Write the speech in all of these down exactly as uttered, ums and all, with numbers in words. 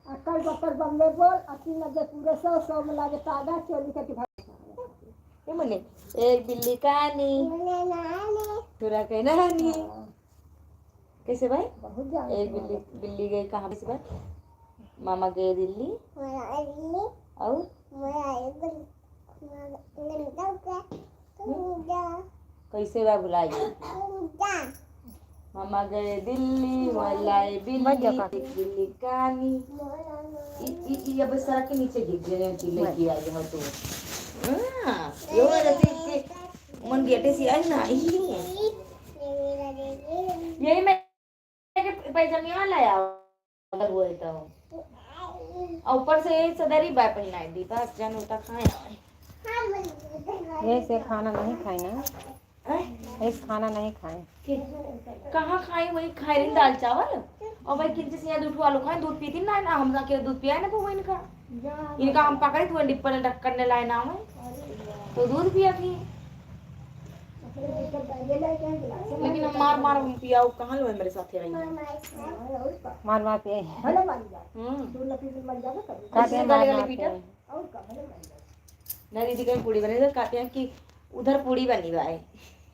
अक्कल बक्कल बम में बोल, अस्सी नब्बे पूरे सौ, सौ में लागे तागा, चोली कटी भाग। ये मने, एक बिल्ली कानी। मने नानी। तोरा के नानी। हाँ। कैसे भाई? बहुत ज्यादा एक सुना बिल्ली, देती। बिल्ली गई कहाँ से भाई? मामा गए दिल्ली। मामा गए दिल्ली। और? मामा गए दिल्ली। मामा गए दिल्ली। कैसे बा भुला गई? मामा गए दिल्ली, वाला ए बिल्ली, बच जा काकी। एक बिल्ली कानी। ई, ई, ई अब सड़क के नीचे गिर गए हैं, कि लेके आ गए हो तो। हाँ, यो वाला चीज के मन गेटे से आई ना, ई। यही में के पैजामिया ले आओ, अगर वो है तो। और ऊपर से यही सदरी बाय पहनाई दी, बस जन उठा खाए। ऐसे खाना नहीं खाए ना, हैं? ऐसे खाना नहीं खाए। के? कहाँ खाए, वही खाए रही दाल चावल। और वही किंचे से यहाँ दूध वालों खाए, दूध पीती ना, ना हम जाके दूध पिया ना, वो इनका। इनका हम पकड़े, तू डिप्पल ढक्कन ने लाए ना हमें, तो दूध पिया थी। लेकिन हम मार मार हम पिया, वो कहाँ लो मेरे साथ आई? मार मार पिए। हम्म। काटे किससे मार गाली गाली मार पीटा? पिए। ना दीदी कहीं पूड़ी बने, तो कहते हैं कि उधर पूड़ी बनी बाय।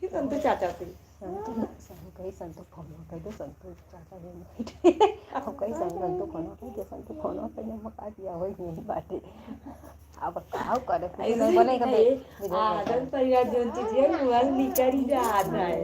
संतू चाचा से। संतू, संतू, कहीं संतू फोन कर दो, संतू चाचा भी नहीं। हम कहीं संतू, संतू फोन कर दो, संतू फोन कर दो, मका दिया हो नहीं बाटे। अब का करे, कुछ ऐसे नहीं बोले, नहीं कभी है। विजय आदत परिवार जो चीज है, वो निकल जाता है।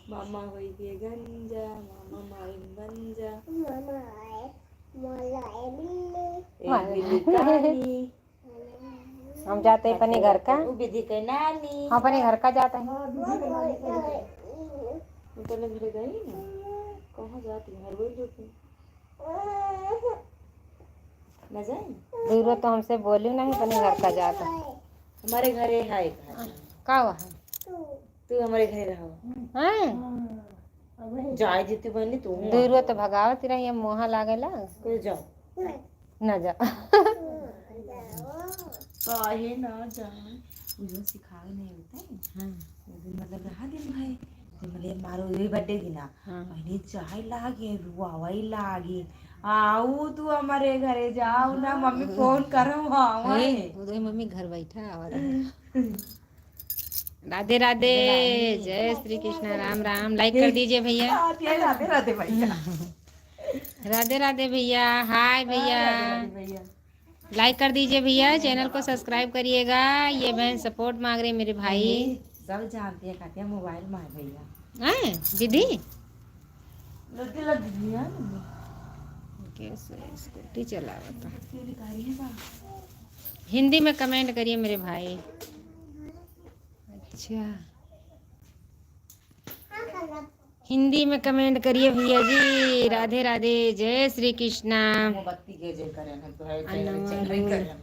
मामा होई के गंजा, मामा माइन बन जा। मामा आए, मोला ए बिल्ली। ए बिल्ली कानी। हम जाते हैं अपने घर का। वो विधि के नानी। हम अपने घर का जाते हैं। वो तो लग रही गई ना। कहाँ जाती है? हर वही जो थी। न जाए? दूर तो हमसे बोली नहीं, अपने घर का जाता। हमारे घरे है एक घर। का हुआ है? तू हमारे घरे रहो। हैं? जाए जीती बहनी तू। दूर तो भगावत रही, मोहा लागेला। तो जाओ। ना जा। काहे ना जाए? मुझे सिखावे नहीं होते। हाँ। वो दिन मतलब रहा दिन भर। तो मेरे मारो ये बर्थडे दिन ना। हाँ। मैंने चाय लागे, रुआवई लागे। आओ तू हमारे घरे जाओ ना, मम्मी फोन करो, आओ। हे, उदय मम्मी घर बैठा आवा था। राधे राधे, जय श्री कृष्णा, राम राम। Like कर दीजिए भैया। राधे राधे भैया। राधे राधे भैया, हाय भैया। राधे राधे भैया। Like कर दीजिए भैया, channel को subscribe करिएगा। ये बहन support मांग रही मेरे भाई। सब जानते हैं, कहते हैं मोबाइल मार भैया। हैं, दीदी? लड़के लग गई है। कैसे स्कूटी चलावता? तेरी गाड़ी है बा। हिंदी में comment करिए मेरे भाई। अच्छा। हिंदी में comment करिए भैया जी। राधे राधे, जय श्री कृष्णा। मोमबत्ती के जे करे ना, तो है, अनवर चल रही करे।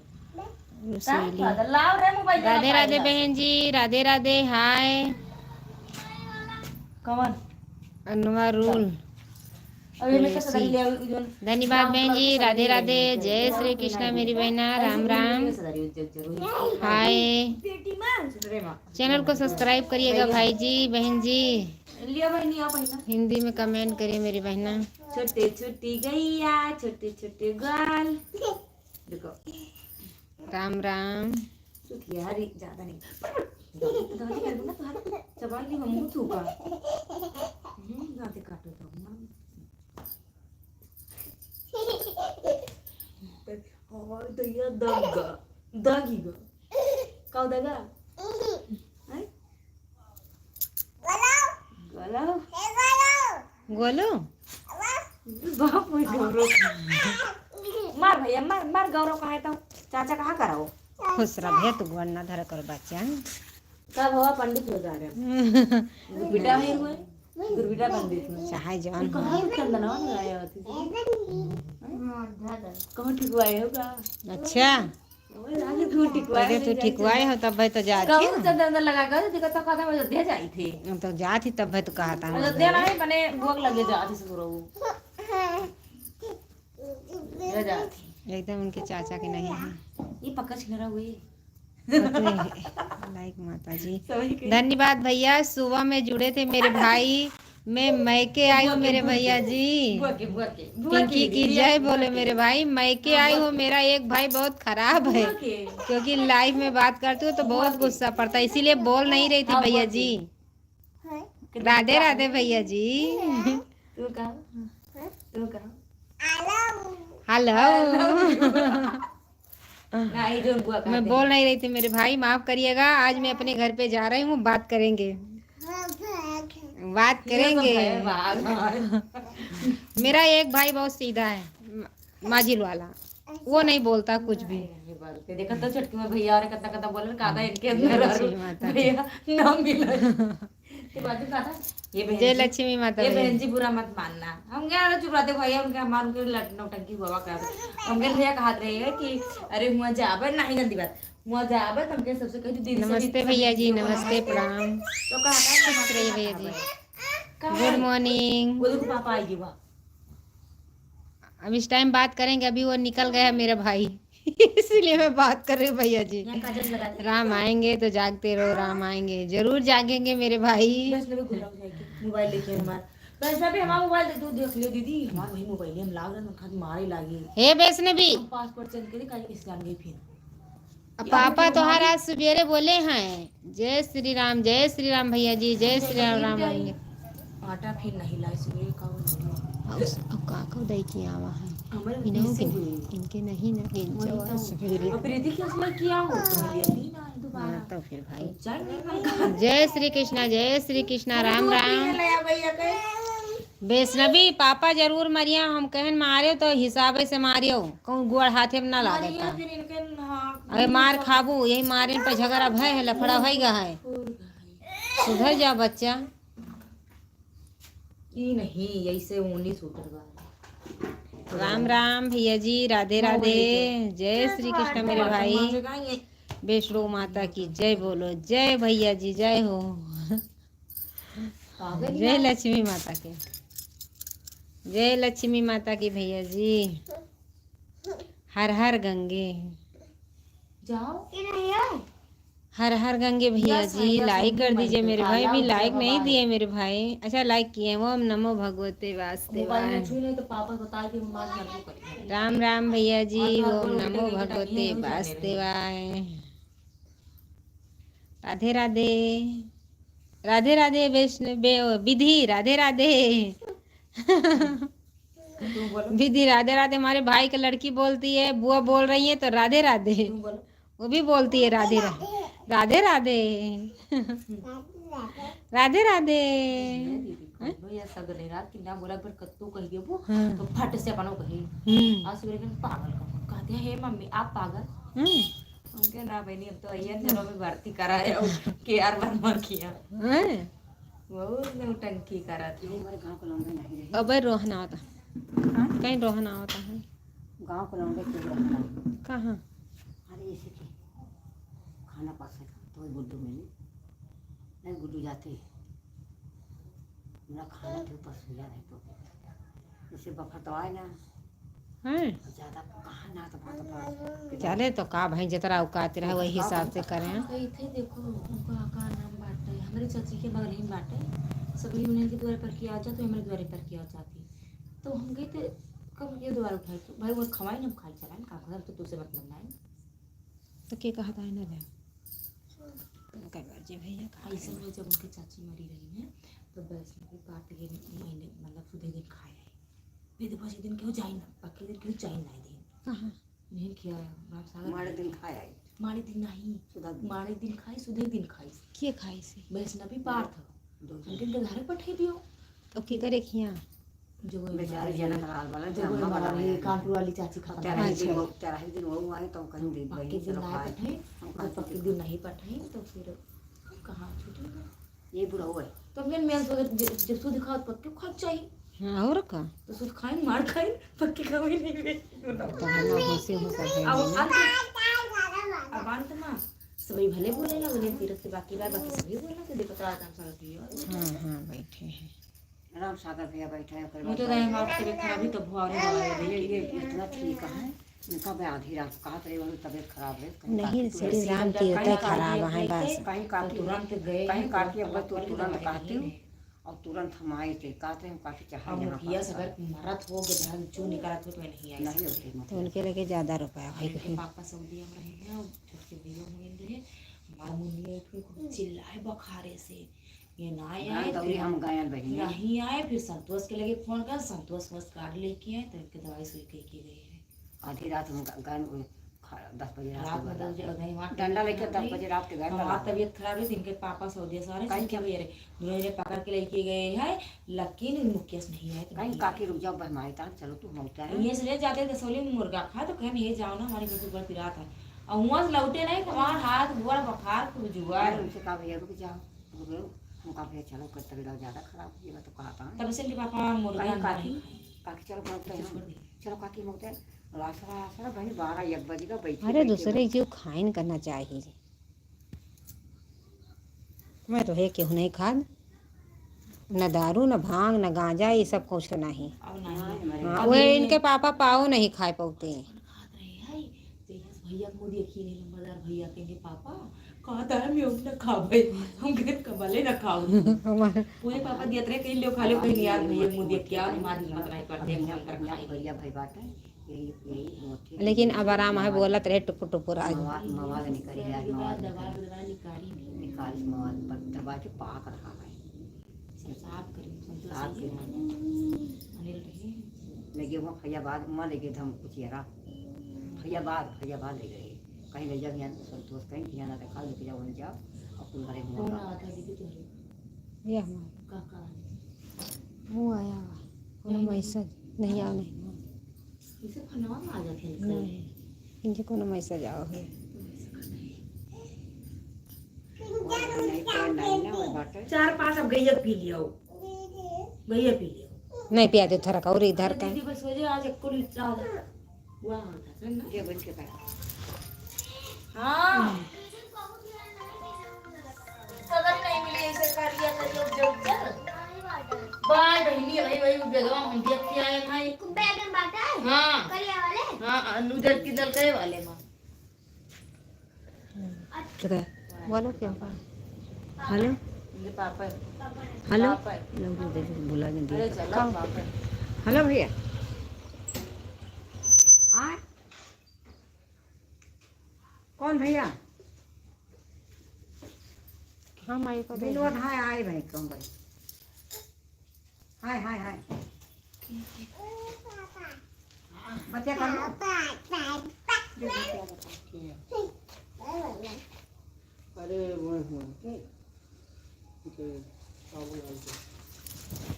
रुसेली। का लाओ रे मोबाइल, राधे राधे बहन जी, राधे राधे, हाय। कौन? अनवरुल। अरे, मैं कैसे रुसेली। ले आऊँ, जो धन्यवाद बहन जी, राधे राधे, जय श्री कृष्णा मेरी बहना, राम राम। हाय। Channel को subscribe करिएगा भाई जी, बहन जी। लिया बहनी, आओ बहना। हिंदी में comment करिए मेरी बहना। छोटे छोटे गैया, छोटे छोटे ग्वाल। देखो। राम राम। चुतिया रे, ज्यादा नहीं। दांत, दांत काटो ना, तो हाथ चबा ली, हम मुंह थूका। हम्म, दांत काटो तो ना। और तो ये दगा, दगी गा। का दगा? हैं? गोलू? गोलू? बाप रे गौरव। मार भैया, मार, मार गौरव कहा है तो। चाचा कहा कराओ? खुश रह भैया, तू गोड़ ना धर कर बच्चा। का भवा पंडित हो जा रहे हैं। गुरबिटा है हुए? गुरबिटा पंडित हुए। चाहे जवान हो। कहाँ चंदनवा में आया होती थी? कहाँ ठीक हुआ है होगा? अच्छा। ओए, रानी, तू ठिकवाए पहले तो नहीं जाई ठिकवाए थे। हो, तब भाई तो जाती कहूँ है। चंदन अंदर लगा कर, देखो तो कहता, "मैं अयोध्या जाई थे।" हम तो जाती, तब भाई तो कहता, "मैं अयोध्या अयोध्या नहीं, मने भोग लगे जाती से बुरा वो।" ले जाती। एकदम उनके चाचा के नहीं है। ये पक्का छिनरा हुई। ओके, लाइक माता जी। समझ गई। धन्यवाद भैया, सुबह में जुड़े थे मेरे भाई, मैं मैके आई हूँ मेरे भैया जी। बुआ के, बुआ के, बुआ के पिंकी की दीदी, जय बोले मेरे भाई, मैके हाँ, आई हूँ। मेरा एक भाई बहुत खराब है, बुआ के। क्योंकि लाइव में बात करती हूँ तो बहुत गुस्सा पड़ता है, इसीलिए बोल नहीं रही थी हाँ, भैया बुआ के। जी। राधे राधे भैया जी। तू कहा? तू कहा? हेलो। नहीं, जो बुआ मैं कहते बोल हैं। नहीं रही थी मेरे भाई, माफ करिएगा, आज मैं अपने घर पे जा रही हूँ, बात करेंगे। बात ये सब करेंगे। है, बाघ, बाघ। मेरा एक भाई बहुत सीधा है, म-, माजिल वाला, वो नहीं बोलता कुछ भी। नहीं, नहीं बोलते। देखा तो छोटकी में भैया और कितना कितना बोले, कादा इनके अंदर जय और लक्ष्मी माता की। भैया ना मिले। के बाजू का था? ये बहन जय जी, लक्ष्मी माता ये बहन। बहन जी बुरा मत मानना। हम क्या चुप रहते भैया, उनके हमार उनके लट-, नौटंकी हुआ करत। हम कहे भैया कहत रहे हैं कि अरे हुआ जाबे, नहीं गंदी बात। हुआ जाबे तो हमके सबसे कही दीदी से भी नमस्ते भैया जी, नमस्ते, प्रणाम। तो कहा था खुश रहिए भैया जी। कहाँ है? गुड मॉर्निंग। वो देखो पापा आइए बा। अब इस टाइम बात करेंगे, अभी वो निकल गया है मेरा भाई। इसीलिए मैं बात कर रही हूँ भैया जी। यहाँ काजल लगा दे। राम आएंगे तो जागते रहो, राम आएंगे, जरूर जागेंगे मेरे भाई। बस मेरे को लग जाएगी, मोबाइल लेके हमारा। बस अभी हमारा मोबाइल दे दो, देख लियो दीदी, हमारा वही मोबाइल है, हम लाग रहे हैं, हम खाली मारे लागी। हे वैष्णवी। हम पासवर्ड चेंज करी, काहे कि जान गई फिर। अब पापा तोहार आज सुबेरे बोले हैं, "जय श्री राम, जय श्री राम भैया जी, जय श्री राम, राम आएंगे।" आटा फिर नहीं लाई, सुबेरे का वो नहीं हुआ। अब उस, अब का को दई के आवा है? हमारे इन्हों के, इनके नहीं ना, वही तो। सुबेरे। अब प्रीति के असला किया हो? तो ये नहीं ना, दोबारा। हाँ, तो फिर भाई। जय श्री कृष्णा, जय श्री कृष्णा, राम राम। वैष्णवी, पापा जरूर मरिया, हम कहन मारे तो हिसाबे से मारियो, कहूँ गोड़ हाथे में ना लागे मारिया का। फिर इनके ना अरे मार खाबू, यही मारे पे झगड़ा भय है, लफड़ा भय गा है। सुधर जा बच्चा। ई नहीं, ऐसे ऊनी सूटर बा। राम राम भैया जी, राधे राधे, जय श्री कृष्ण मेरे भाई। वैष्णो माता की जय बोलो, जय भैया जी, जय हो। जय लक्ष्मी माता के, जय लक्ष्मी माता की भैया जी। हर हर गंगे। जाओ। हर हर गंगे भैया जी, लाइक कर दीजिए मेरे भाई। अभी लाइक नहीं दिए मेरे भाई। अच्छा, लाइक किए हैं। ओम नमो भगवते वासुदेवाय। मोबाइल में छू नहीं तो पापा बता के मार मार के करेंगे। राम राम भैया जी, ओम नमो भगवते वासुदेवाय। राधे राधे। राधे राधे वैष्णव, बे-, विधि, राधे राधे। तू बोलो। विधि, राधे राधे। हमारे भाई की लड़की बोलती है, बुआ बोल रही है तो राधे राधे। तू बोलो। वो भी बोलती है राधे राधे। राधे राधे। राधे राधे। ये दीदी, हैं? कौनो या सगरे रात की ना बोला, पर कत्तो कह दियो वो, हाँ। तो फट से अपनो कही। हम्म। आज सुबह के पागल कहूँ। कहते हैं, "हे मम्मी, आप पागल?" हम्म। उनके ना बहनी, अब तो अय्यर जन्म में भर्ती कराए और के आर वर्मा किया। हैं? बहुत नौटंकी करत है। हमारे गाँव के लौंडे नहीं रहे। अबे रोहना होता। हाँ? कहीं रोहना होता है। गाँव के लौंडे के रोहना। कहाँ? अरे, इसी के खाना पास है, तो वही गुड्डू मिली। नहीं, गुड्डू जाते ही। मेरा खाना के ऊपर सुइया नहीं तो। जैसे बफर तो आए ना। हैं? ज्यादा कहाँ ना तो बात बात। चले तो का भाई, जितना औकात रहे वही हिसाब से करें। तो इथे देखो, उनका का नाम बाटे, हमरे चाची के बगल ही बाटे, सगरी उन्हीं के द्वारे पर किया जात, तो हमरे द्वारे पर किया जाती। तो हम गए थे, कब ये द्वारा उठाई, तो भाई वो खवाई ना, हम खाई चलाएं, का घर तो तुझसे मतलब नहीं। तो के कहता है ना जाए? तो कई बार जे भैया कहा ऐसे है। में जब उनके चाची मरी रही है, तो वैष्णवी पाठ ये महीने, मतलब सुधे दिन खाए है। फिर देखो, दिन क्यों जाई ना, पक्के दिन क्यों जाई ना दिन। कहाँ? नहीं किया, बाप सागर माड़े दिन खाए आई। माड़े दिन नहीं। सुधा दिन। माड़े दिन खाई, सुधे दिन खाई। के खाई से? वैष्णवी पार्थ। दो जन। उनके घर पठे दियो। तो के करे खिया? जो वो बेचारे हमारे, जनक लाल वाला जो वो जम्मा हमारे बनावे हैं। कानपुर वाली चाची खाती तेरह है। दिन वो, तेरह दिन वो हुआ है, तो कहीं दे पक्के बहन दिन चलो ना खाए। पठाई, हम तो खाते पक्के थे। दिन नहीं पठाई, तो फिर कहाँ छूटेगा? ये बुरा हुआ है। तो फिर मैं सोच, जब, जब सुध खाओ, तो पक्के खाओ चाहिए। हाँ, और का? तो सुध खाए, मार खाए, पक्के खावे नहीं बे। तो हम लोग होशे हो कर अब देंगे। अंत अब अंत में सभी भले बोले ना, बोले तीरथ के बाकी बात, बाकी सभी बोला तो देखो तो राम सागर भैया। हाँ, हाँ, बैठे हैं। राम सागर भैया बैठे हैं, ओकर मुझे बाद तो हम आपके देखा अभी तो भुआरी दवाई ये, ये इतना ठीक है। इनका मैं आधी रात को कहत रही, उनकी तबीयत खराब है, कहीं नहीं, काकी तो श्री राम की होता है खराब है बस। कहीं काकी, तुरंत गए कहीं हैं, काकी, अब तो तुरंत कहती हूँ। और तुरंत हम आए थे, कहते हैं काकी चाहे और यहाँ मुखिया से अगर मरत हो, गधा जो निकलत हो तो नहीं आए नहीं सकते। होते तो मुखिया। उनके लगे ज्यादा रुपया है। इनके पापा सऊदिया में रहे हैं, और छोटके भैया हुए रहे, हमार मुनिया उठ के खूब चिल्लाए बखारे से, ये ना आए, गान दौड़ी फिर हम गायन बहिनी। नहीं आए, फिर संतोष के लगे फोन कर, संतोष बस कार्ड लेके आए, तो इनके दवाई सुई कह के गए हैं। आधी रात हम ग-, गायन, उ, खा-, दस बजे रात रात में में दस बजे, गायन। नहीं, वहाँ डंडा लेके दस बजे रात के गायन हमार लगा। तबीयत खराब रही, तो इनके पापा सऊदिया से आ रहे, काहे इनके के? भैया रे, दोनों ने पकड़ के लेके गए हैं, लेकिन मुकेश नहीं आए, तो काहे नहीं काकी आए। रुक जाओ, बहमाई तान, चलो तू हम उठा है। ये से ले जाते दसौली में मुर्गा खा, तो कहन, "हे जाओ ना, हमारे घर से बड़ पिरात है।" और वहाँ से लौटे नहीं, तो हमार हाथ गोड़ बखार खूब जुआ। अरे उनसे कहा, "भैया रुक जाओ।" बोलो, हम कहा, "भैया, चलो, कर तबीयत ज्यादा खराब हो गया, तो कहा था।" तब से इनके पापा मुर्गा कहीं अंडा काकी, नहीं खाए। काकी, चलो, बोलते हैं। चलो, काकी, बोलते हैं। रास्ता, रास्ता, भाई, बारह, एक बज गया, बैठे, अरे, बैठे, दूसरे बैठे। क्यों खाइन करना चाहिए? मैं तो है केहू नहीं खाद, न दारू, न भांग, न गांजा, ये सब कुछ नहीं। अब नहीं। हाँ, अब वह ये इनके पापा पाओ नहीं खाए पौते। खात रहे हैं, जहिया से भैया के मुँह देखी नहीं, नंबरदार भैया के, इनके पापा कहता है, "मैं अब ना खाबे, हम घर का भले ना खाओ।" हमारे पूरे पापा दियत रहे, कहीं लो खा लो, कहीं याद भैया के मुँह देख के आओ, हमारी हिम्मत नहीं करते, हम कर खाई। भैया भाई बात है, यही, यही मोटी लेकिन अब आराम है, बोलत रहे टुपुर टुपुर आज। मवा-, मवाद निकली है, आज मवाद निकली। दबा के निकाली। निकाली मवाद, पर दबा के पाक रहा है। सब साफ करी, सब तो साफ सही करी। है। अनिल रहे। लगे हुआ फैजाबाद, वहाँ लगे धम कुचियरा। फैजाबाद, फैजाबाद ले गए। कहीं ले जा, यहाँ संतोष कहीं, यहाँ ना देखा, लेके जाओ, वहीं जाओ, और कुल घरे घुमा कौन लो। आया था दीदी तुम्हारे? ये हमारा। काका। वो आया हुआ। कोनो नहीं, नहीं। मैसेज नहीं आया, नहीं। इसे फोनवा में आ जाते हैं नहीं, इनके कोनो मैसेज आवा है। चार पाँच अब गैया पी लियो, गैया पी लियो। नहीं पिया दे, थोड़ा का और इधर का। दीदी बस हो जाए, आज एक को लीटर आ जाए। वाह, था ना? ये बन के बैठ। हाँ। कदम नहीं मिले, इसे कर लिया, कर लिया, उज्जर, उज्जर। बाय बहिनी, वही, वही, बेगवा हम देख के आए भाई। बैगन बाटे? हाँ। करिया वाले? हाँ, उज्जर की दल कहे वाले माँ। अच्छा। बोलो क्या? हेलो? ये पापा है। हेलो? पापा है। लोग तो देखो, बुला के अरे दिया। चलो, कौन? पापा है। हेलो भैया। आए? कौन भैया? हाँ, माई को दे विनोद, दो। हाय, आए भाई, कौन भाई? हाय, हाय, हाय। बच्चा कहाँ? अरे, वो, वो, ठीक।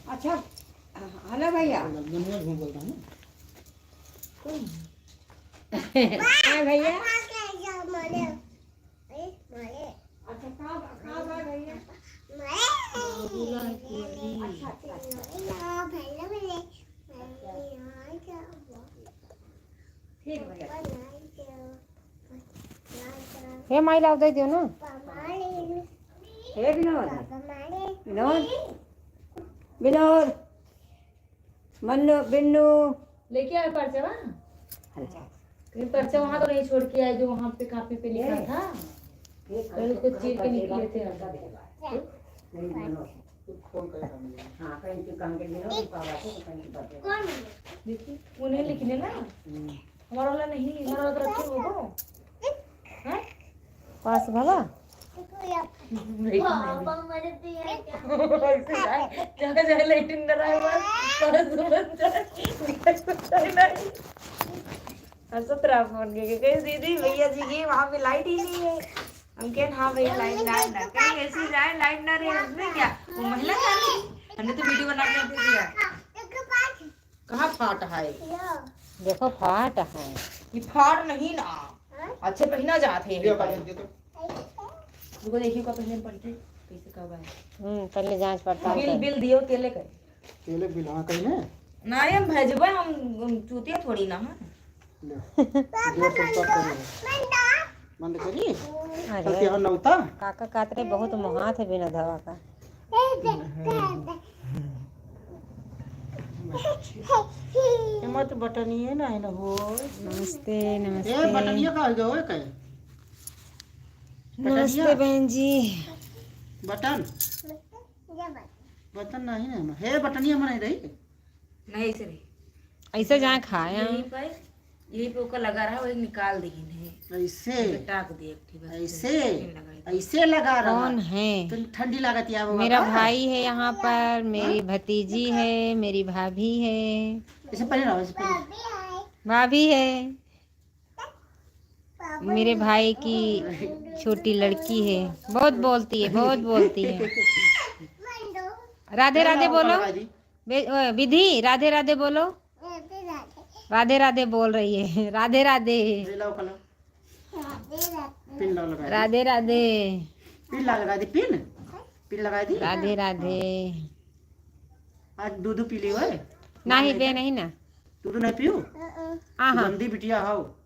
अच्छा, हेलो भैया। मनोज, मैं बोल रहा हूँ। हाँ भैया। अच्छा, का, का बा भैया? अच्छा, अच्छा, अच्छा। ठीक भैया। हे माई, लाओ, दे दियो ना। हे विनोद, विनोद, विनोद, मन्नू, बिन्नू। लेके आए पर्चा, हाँ? अच्छा। ये पर्चा वहाँ तो नहीं छोड़ के आए, जो वहाँ पे कॉपी पे लिखा ये। था। ये कल उसको चीर के निकले थे। नहीं, मनोज। हाँ, कहीं की काम के लिए, कौन? देखिए, उन्हें लिखने ना। हम्म। हमारा वाला नहीं, हमारा वाला तो रखे हो तो। हैं? पास भला? जगह जगह लेटिन डरा है, बस, बस, बस, नहीं। हंसत रहा फोन के, के कहे, "दीदी, भैया जी के वहाँ पे लाइट ही नहीं है।" हम कहे, "हाँ भैया, लाइट ना, ना।" कहे, "ऐसे जाए, लाइट ना रहे, उसमें क्या?" वो महिला जाने, हमने तो वीडियो बना के दे दिया। कहाँ फाट है? देखो, फाट है। ये फाट नहीं ना। हाँ? अच्छे पहिना जात है ये ये। वाला दे दो। रुको, देखिए, का पहले पढ़ते, कैसे कब आए? हम्म, पहले जांच पड़ताल बिल, कर। बिल दियो, तेले के। तेले बिल, हाँ, कहीं ना? ना, ये हम भेजबे, हम, हम चूतिया थोड़ी ना, हाँ। ले। डेढ़ सौ रुपया कम है। बंद करी। अरे। तब ते हो नौता। काका कात रे बहुत मोहात है बिना दवा का। ये मत बटनिए ना है ना हो। नमस्ते, ए, नमस्ते। बटनिया का हो गया, ओए, कहे? नमस्ते बटनिया। बहन जी। बटन? बटन नहीं ना है। हे, बटनिया में नहीं रही। नहीं, ऐसे नहीं। ऐसे जहाँ खाया। यहीं पर, यहीं पे ओकर लगा रहा, वही निकाल दीहिन है। ऐसे? टाक दिए एक ठे बस, ऐसे? पिन लगाई दे। ऐसे लगा रहा। कौन है? तो ठंडी लागत या वो मेरा बाबा? भाई है यहाँ पर, मेरी हाँ? भतीजी है, मेरी भाभी है। ऐसे पहले रहो, ऐसे पहले। भाभी है। मेरे भाई की छोटी लड़की है, बहुत बोलती है, बहुत बोलती है। राधे राधे बोलो। लगा दी। बे-, ओ, विधि, राधे राधे बोलो। राधे राधे। राधे राधे बोल रही है। राधे राधे। ये लाओ कलम। राधे राधे। पिन लाओ, लगा दी। राधे राधे। पिन ला, लगा दी, पिन। पिन लगा दी। राधे राधे। आज दूध पी ली हुआ है? नहीं बे, नहीं ना। दूध नहीं पियो? हाँ, हाँ। गंदी बिटिया हो।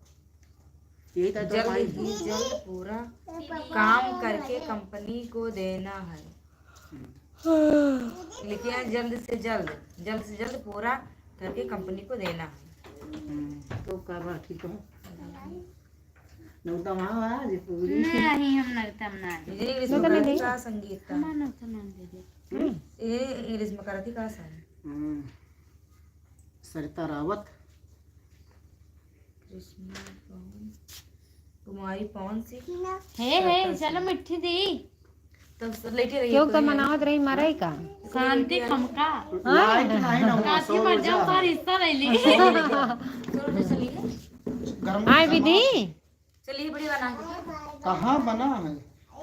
यही तो जल्द भाई। ही जल्द पूरा काम करके कंपनी को देना है। लिखे हैं, जल्द से जल्द, जल्द से जल्द पूरा करके कंपनी को देना है। हम्म, तो का बा, ठीक हो? नौता वहाँ बा, जे पूरी। नहीं, हम नौता में ना दे। ये इंग्लिश में करती का संगीता? हमार नौता में दे दे। हम्म? ये इंग्लिश में करती का संग? हम्म। सरिता रावत। कृष्णा पवन, कुमारी पवन सिंह। हे, हे, सरिता चलो सिंह। मिट्ठी दी। तब से लेटे रहिए क्यों तो तो ये। मनावत रही, मरई का? शांति खमका। लाइट नहीं ना हुआ, काकी सौ मर जाओ, रुपया। सारा हिस्सा ले ली। सौ रुपया चलिए। गरम आए मसाला। विधि। चलिए, बढ़िया बना के। कहाँ बना है?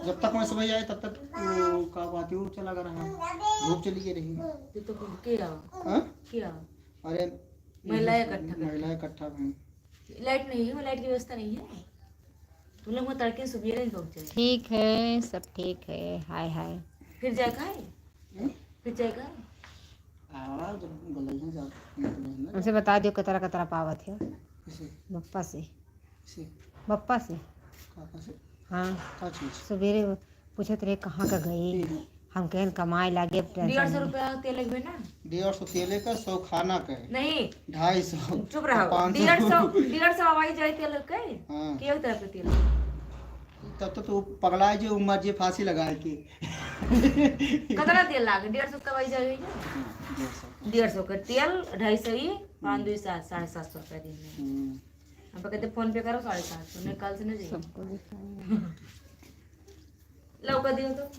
जब तक मैं सुबह आए, तब तक, वो, का बात है, वो चला गया रहा। धूप चली गई रही। ये तो के आओ। हाँ? के आओ? अरे, महिला इकट्ठा कर। महिला इकट्ठा भई। लाइट नहीं है, वो लाइट की व्यवस्था नहीं है। तुम लोग वो तड़के सुबेरे ही पहुँचे। ठीक है, सब ठीक है। हाय, हाय। फिर जाए खाए? हम्म? फिर जाए खाए? आवा, जब गलई है, जब निकले हैं ना। हमसे बता दियो, कतरा, कतरा पावत है। किसे? बप्पा से। से? बप्पा से। काका से? हाँ। का चीज? सुबेरे पूछत रहे, "कहाँ का गई?" हम्म। हम कहन, "कमाए लागे, अब टेंशन डेढ़ सौ नहीं।" रुपया तेल लगबे ना? डेढ़ सौ तेले का, सौ खाना का। नहीं। ढाई सौ। चुप रहो। पाँच सौ। डेढ़ सौ, डेढ़ सौ हवाई जहाज तेल के? हाँ। के तरफ के तेल? तब तो तू पगला जे, उमर जे फांसी लगाए के। कितना तेल लागे? डेढ़ सौ का हवाई जहाज है? हाँ, डेढ़ सौ का। डेढ़ सौ का तेल, ढाई सौ ही, पाँच हम्म। दो सात, साढ़े सात सौ रुपया दिन में। हम्म। अब कहते फोन पे करो साढ़े सात सौ, नहीं कल से नहीं जाइए। सबको दिखाएंगे। लौका दियो तो।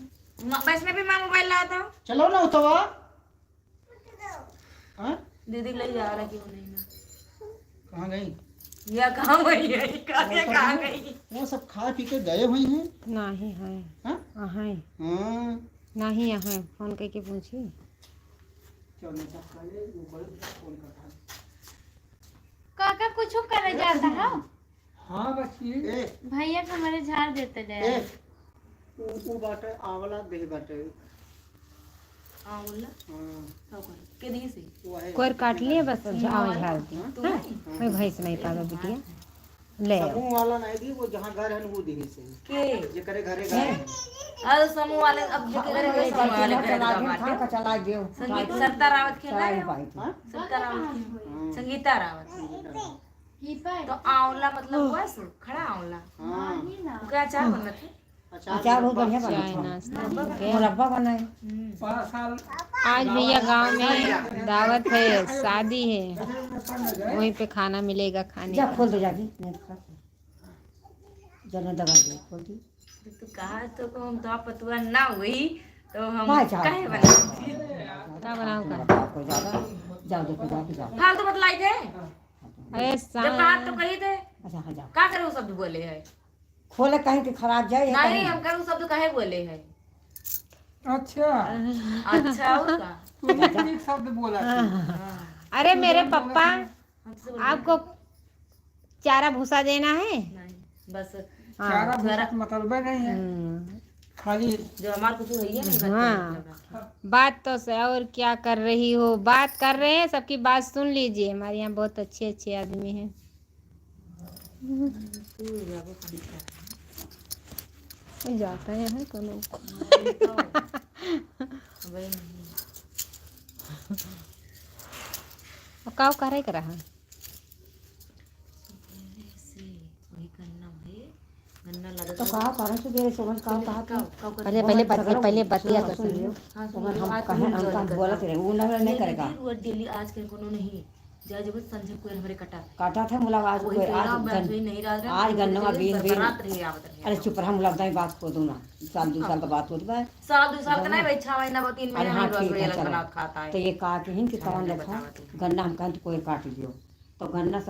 म-, वैष्णवी माँ मोबाइल लाओ तो। चलो ना उतवा। हाँ? दीदी ले जा रहा कि वो नहीं ना। कहाँ गई? या कहाँ गई है? कहाँ वो के सब कहाँ ना, गई? वो सब खा पी के गए हुई हैं। नहीं है। हाँ? हाँ है। हाँ। नहीं है, फोन करके पूछी। चलो, नहीं तो कल वो बड़े फोन करता है। काका कुछ करे जाता है? हाँ, बच्ची। ए। भैया के हमारे झाड़ देते जाए। ए। उ, उ बाटे, आंवला देह बाटे। आंवला? हाँ। का करे? के दिए से? वो है। कोर काट लिए, बस झाड़, झाड़ दी। हाँ? तू हाँ? नहीं? कोई भैंस नहीं पावे बिटिया। ले आओ। समूह वाला नहीं दी, वो जहाँ घर है, वो दिए से। के? जेकरे घरे घर है। अरे समूह वाले, अब जेकरे घरे समूह वाले चला घरे दियो, बाटे। थान का चला दियो। संगीत, सरिता रावत के चला ना? दियो, भाई। हाँ? सरिता रावत के। हाँ। संगीता रावत। संगीता रावत। तो आंवला मतलब हुआ सु, खड़ा आंवला। हाँ। ओके अचार बनत है। अचार बहुत बढ़िया बनत है। चाय नाश्ता हो गया। मुरब्बा बनाए। हम्म। आज भैया गांव में दावत है, शादी है, वहीं पे खाना मिलेगा खाने का। जा खोल दो जाके। जने दबा दे, खोल दी। तो कहा तो को हम तो पतुआ ना हुई, तो हम काहे बनाई? का बनाऊ का? मुरब्बा को ज्यादा, जाओ देखो, जाओ, जाओ। फालतू बतलाई थे। अरे जब बात तो कही थे। अच्छा, हाँ, जाओ। का करे वो शब्द बोले है? खोले कहीं के खराब जाए, नहीं, कहीं। हम करे वो शब्द काहे बोले है? अच्छा। अच्छा, और का? तू एक शब्द बोला थी। हाँ। अरे, मेरे पप्पा हमसे बोले आपको चारा भूसा देना है? नहीं, बस। हाँ। चारा भूसा से मतलब नहीं है। हम्म। खाली जो हमार कुछ है, नहीं, बस हाँ। बात तो से, और क्या कर रही हो? बात कर रहे हैं, सबकी बात सुन लीजिए। हमारे यहाँ बहुत अच्छे अच्छे आदमी हैं। तू जाबो कहीं का। कोई जाता है, है कोनो? अब का करे के रहा? वही गन्ना भाई, गन्ना लगा तो था। का कारण से देर से मन का कहा था? पहले, पहले बतिया, पहले बतिया तो सुन लियो। हाँ, सुन लियो। हम कहे, हम कहा बोलत रहे, वो ना, नहीं करेगा। डेली आज के कोनो नहीं, जा जब संझा कोई हमरे काटा था। काटा था, मुलाकात वही कोई आज आज गन-, नहीं रहा, आज गन्ना बीन, बीन। अरे चुप रहा, मुलाकात बात को दो ना, साल दो साल का बात होत बा। साल दो साल का नहीं भाई, छह महीना बा, तीन महीना नहीं बा, हाँ, ठीक है, चलो। गन्ना खाता है। तो ये कहा कि हिन कि कौन देखा, गन्ना हम कहन तो कोई काट दियो, तो गन्ना